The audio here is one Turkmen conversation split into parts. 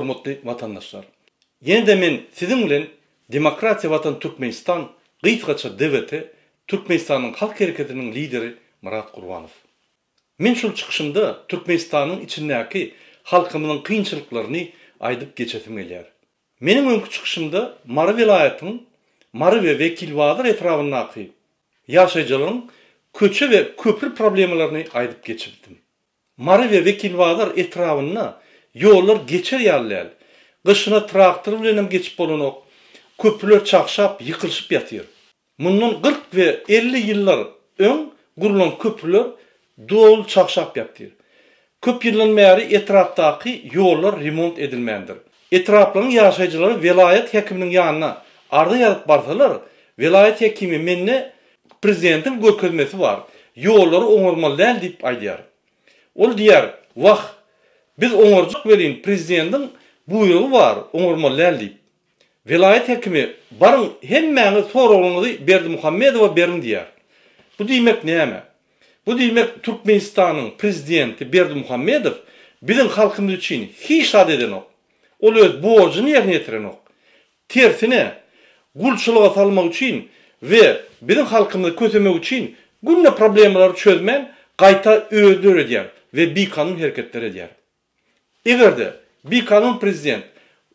hormatly watandaşlar! Ýene-de men siziň bilen Demokratiýa Watan Türkmenistan gysgaça DWT Türkmenistanyň Halk Hereketiniň lideri Myrat Gurbanow. Men şul çykyşymda Türkmenistanyň içindäki halkymyzyň kynçylyklaryny aýdyp geçesim gelýär. Meniň öňki çykyşymda Mary welaýatyň Mary we Wekilbazar etrabyndaky ýaşaýjylaryň köçe we köpri problemalaryny aýdyp geçipdim. Mary we Wekilbazar etrabynda ýollar geçer ýaly däl. Gyşyna traktor bilenem geçip bolanok. Köprüler çagşap, ýykylyşyp ýatyr. Mundan 40 we 50 ýyllar öň gurlan köprüler doly çagşap ýatyr. Köp ýyldan bäri etrapdaky ýollar remont edilmändir. Etraplaryň ýaşaýjylary welaýat häkiminiň ýanyna arza ýazyp barsalar, welaýat häkimi mende prezidentiň görkezmesi bar, ýollary oňarmaly däl diýip aýdýar. Ol diýýär, wah, biz oňarjak welin prezidentiň buýrugy bar, oňarmaly däl diýip. Welaýat häkimi, baryň hemmäňiz soraglaryňyzy Berdimuhamedowa beriň diýýär. Bu diýmek näme? Bu diýmek Türkmenistanyň prezidenti Berdimuhamedow biziň halkymyz üçin hiç zat edenok. Ol öz borjuny ýerine ýetirenok. Tersine, gulçulyga salmak üçin we biziň halkymyzy kösemek üçin günde problemalary çözmän, gaýta özi döredýär we bikanun hereketler edýär. Eger-de, bikanun prezident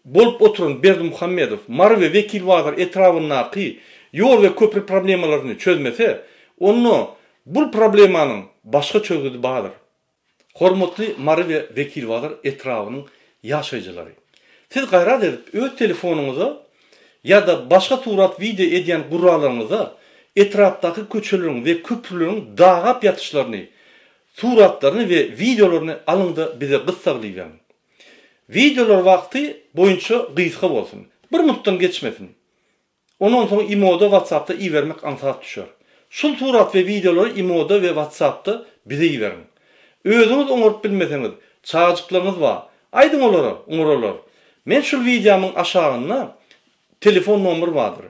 bolup oturan Berdimuhamedow Mary we Wekilbazar etrabyndaky ýol we köpri problemalaryny çözmese, onda bul problemanyň başga çözgüdi bardyr. Hormatly Mary we Wekilbazar etrabynyň ýaşaýjylary! Siz gaýrat edip öz telefonyňyza ýa-da başga surat-wideo edýän gurallaryňyza etrapdaky köçeleriň we köprüleriň dagap ýatyşlaryny Suratlaryny we wideolaryny alyňda bize gyssagly iberiň. Wideolar wagty boýunça gysga bolsun. Bir minutdan geçmesin. Ondan soň imoda whatsappda ibermek aňsat düşer. Şul surat we wideolary imoda we whatsappda bize iberiň. Özüňiz oňaryp bilmeseňiz çagajyklaryňyz bar. Aýdyň olara, oňararlar. Men şul wideomyň aşagynda Telefon nomer bardyr.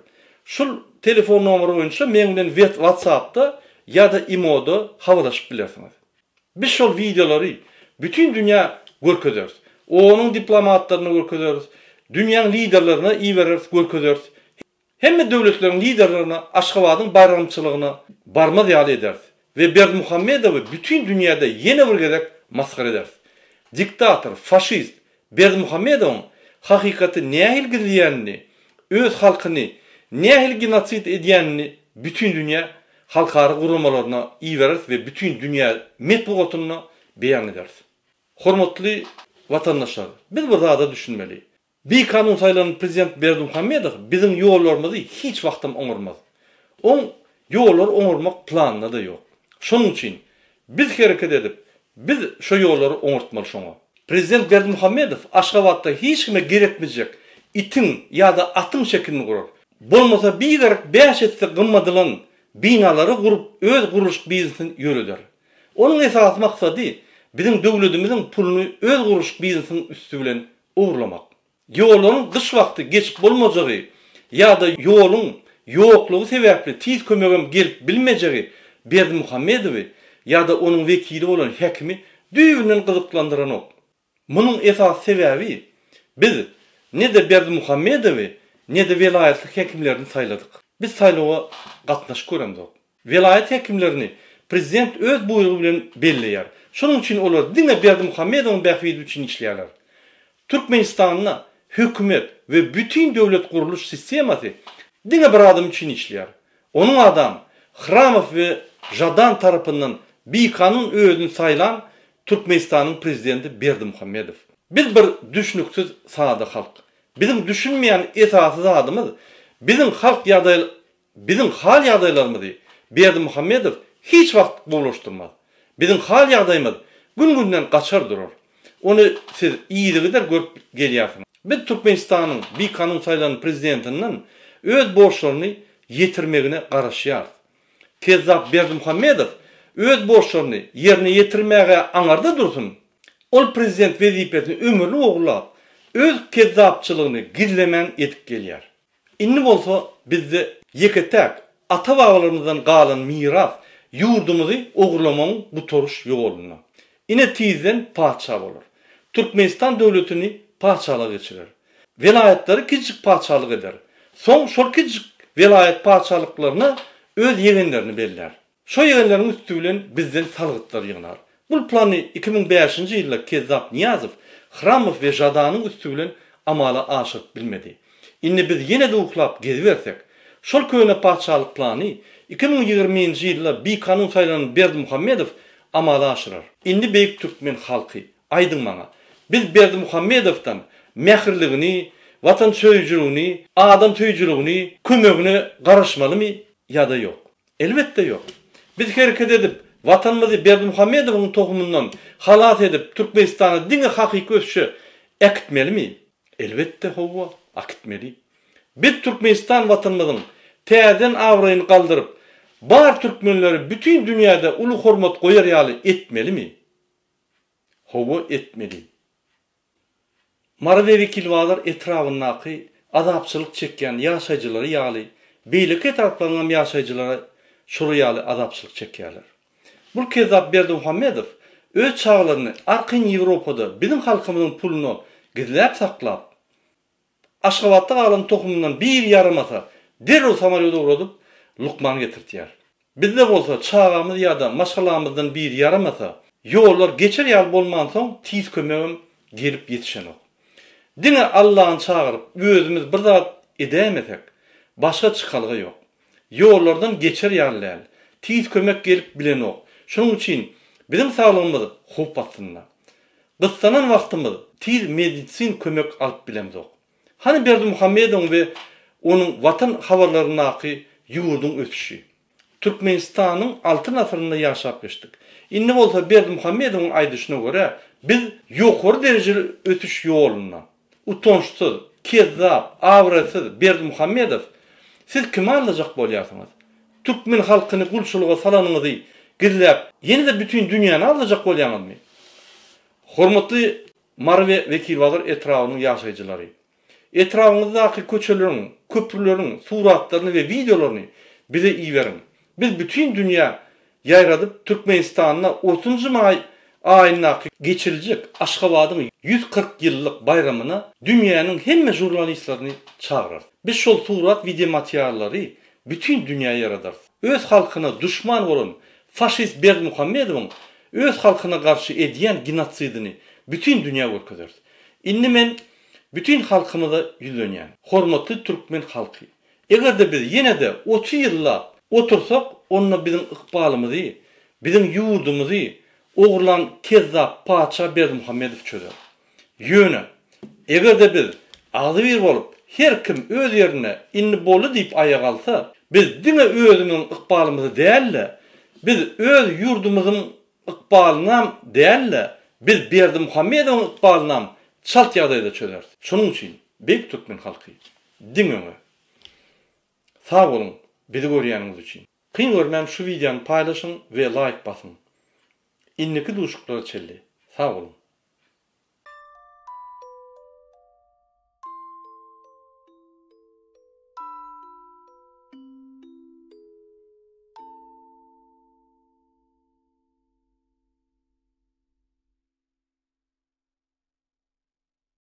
Şul telefon nomeri boýunça meň bilen WhatsAppda ýa-da imoda habarlaşyp bilersiňiz. Biz şol wideolary bütin dünýä görkezeris. OON-yň diplomatlaryna görkezeris, dünýäň liderlerine ibereris, görkezeris. Hemme döwletleriň liderlerine Aşgabadyň baýramçylygyna barmaz ýaly ederis we Berdimuhamedowy bütin dünýäde ýene bir gezek masgara ederis. Diktator, faşist Berdimuhamedowyň hakykaty nähili gizleýänini, öz halkyny nähili genosid edýänini bütin dünýä halkara guramalaryna ibereris we bütin dünýä metbugatynda beýan ederis. Hormatly watandaşlar, biz bir zada düşünmeli. Bikanun saýlanan prezident Berdimuhamedow biziň ýollarymyzy hiç wagtam oňarmaz. Oň ýollary oňarmak planynda-da ýok. Şonuň üçin biz hereket edip, biz şo ýollary oňartmaly şoňa. Prezident Berdimuhamedow Aşgabatda hiç kime gerekmejek itiň ýa-da atyň şekilini gurar. Bolmasa bigerek bäş esse gymmadylan binalary gurup öz gurluşyk biznesini ýöreder. Onuň esasy maksady biziň döwledimiziň puluny öz gurluşyk biznesiniň üsti bilen ogurlamak. Ýollaryň gyş wagty geçip bolmajagy ýa-da ýoluň ýoklugy sebäpli tiz kömegem gelip bilmejegi Berdimuhamedowy ýa-da onuň wekili bolan häkimi düýbünden gyzyklandyranok. Munuň esasy sebäbi biz ne-de Berdimuhamedowy, ne-de welaýatlyk häkimlerini saýladyk. Biz saýlawa gatnaşyp göremzok. Welaýat häkimlerini prezident öz buýrugy bilen belleýär. Şonuň üçin olar diňe Berdimuhamedowyň bähbidi üçin işleýärler. Türkmenistanda hökümet we bütin döwlet gurluş sistemasy diňe bir adam üçin işleýär. Onuň adam Hramow we Žadan tarapyndan bikanun özüni saýlan Türkmenistanyň prezidenti Berdimuhamedow. Biz bir düşnüksiz sada halk. Biziň düşünmeýän esasy zadymyz biziň halk ýagdaý Biziň hal-ýagdaýlarymyzy Berdimuhamedow hiç wagt gowulaşdyrmaz. Biziň hal-ýagdaýymyz gün-günden gaçar durar. Ony siz yzygider görüp gelýärsiňiz. Biz Türkmenistanyň bikanun saýlanan prezidentinden öz borçlaryny ýetirmegine garaşýarys. Kezzap Berdimuhamedow öz borçlaryny ýerine ýetirmäge aňarda dursun, ol prezident wezipesini ömürlik ogurlap, öz kezzapçylygyny gizlemän edip gelýär. Indi bolsa bizde ýeke-täk ata-babalarymyzdan galan miras ýurdumyzy ogurlamagyň gutaryş ýolunda. Ine tizden patyşa bolar. Türkmenistan döwletini patyşalyga geçirer. Welaýatlary kiçijik patyşalyk eder. Soň şol kiçijik welaýat patyşalyklaryna öz ýegenlerini bellär. Şo ýegenleriň üsti bilen bizden salgytlar ýygnar. Bul plany 2005-nji ýylda kezzap Nyýazow, Hramow we Žadanyň üsti bilen amala aşyryp bilmedi. Indi biz ýene-de uklap gezibersek, şol köne patyşalyk plany 2020-nji ýylda bikanun saýlanan Berdimuhamedow amala aşyrar. Indi beýik türkmen halky, aýdyň maňa, biz Berdimuhamedowdan mähirligini, watansöýüjiligini, adamsöýüjiligini, kömegine garaşmalymy ýa-da ýok? Elbetde ýok. Biz hereket edip, Watanymyzy Berdimuhamedowyň tohumyndan halas edip, Türkmenistany diňe hakyky ösüşe äkitmelimi? Elbetde howwa, akitmeli. Biz Türkmenistan Watanymyzyň täzeden abraýyny galdyryp, bar türkmenleri bütin dünýäde uly hormat goýar ýaly etmelimi? Howwa etmeli. Mary we Wekilbazar etrabyndaky azapçylyk çekýän ýaşaýjylary ýaly beýleki etraplaryňam ýaşaýjylary şolar ýaly azapçylyk çekýärler. Bul kezzap Berdimuhamedow öz çagalaryny arkaýyn Ýewropada biziň halkymyzyň puluna gizläp saklap, Aşgabatda galan tohumyndan biri ýaramasa, derrew samolýot ugradyp, lukman getirtýär. Bizde bolsa çagamyz ýa-da maşgalamyzdan biri ýaramasa, ýollar geçer ýaly bolmansoň tiz kömegem gelip ýetişenok. Diňe Allany çagyryp özümiz bir zat edäýmesek, başga çykalga ýok. Ýollardan geçer ýaly däl. Tiz kömek gelip bilenok. Şonuň üçin biziň saglygymyz howp astynda. Gyssanan wagtymyz tiz medisin kömek alyp bilemzok. Hany Berdimuhamedowyň we onuň Watan habarlaryndaky ýurduň ösüşi? Türkmenistanyň Altyn asyrynda ýaşap geçdik. Indi bolsa Berdimuhamedowyň aýdyşyna görä biz ýokary derejeli ösüş ýolunda. Utançsyz, kezzap, abraýsyz Berdimuhamedow, siz kimi aldajak bolýarsyňyz? Türkmen halkyny gulçulyga salanyňyzy gizläp, ýene-de bütin dünýäni aldajak bolýaňyzmy? Hormatly Mary we Wekilbazar etrabynyň ýaşaýjylary! Etrabyňyzdaky köçeleriň, köprüleriň suratlaryny we wideolaryny bize iberiň. Biz bütin dünýä ýaýradyp Türkmenistanda otuzynjy maý aýyndaky geçiriljek Aşgabadyň 140 ýyllyk baýramyna dünýäniň hemme žurnalistlerini çagyrarys. Biz şol surat wideomateriallary bütin dünýä ýaradarys. Öz halkyna duşman bolan faşist Berdimuhamedowyň öz halkyna garşy edýän genosidini bütin dünýä görkezeris. Indi men bütin halkymyza ýüzlenýän. Hormatly türkmen halky! Eger-de biz ýene-de 30 ýyllap otursak, onda biziň ykbalymyzy, biziň ýurdumyzy ogurlan kezzap patyşa Berdimuhamedow çözer. Ýöne, eger-de biz agzybir bolup, her kim öz ýerinde indi boldy diýip aýak alsa, biz diňe özümiziň ykbalymyzy däl-de, biz öz ýurdumyzyň ykbalynam däl-de, biz Berdimuhamedowyň ykbalynam çalt ýagdaýda çözeris. Şonuň üçin, beýik türkmen halky, diňe öňe! Sag boluň, bizi görýäniňiz üçin. Kyn görmän şu wideony paýlaşyň we laýk basyň. Indiki duşuklara çenli, sag boluň!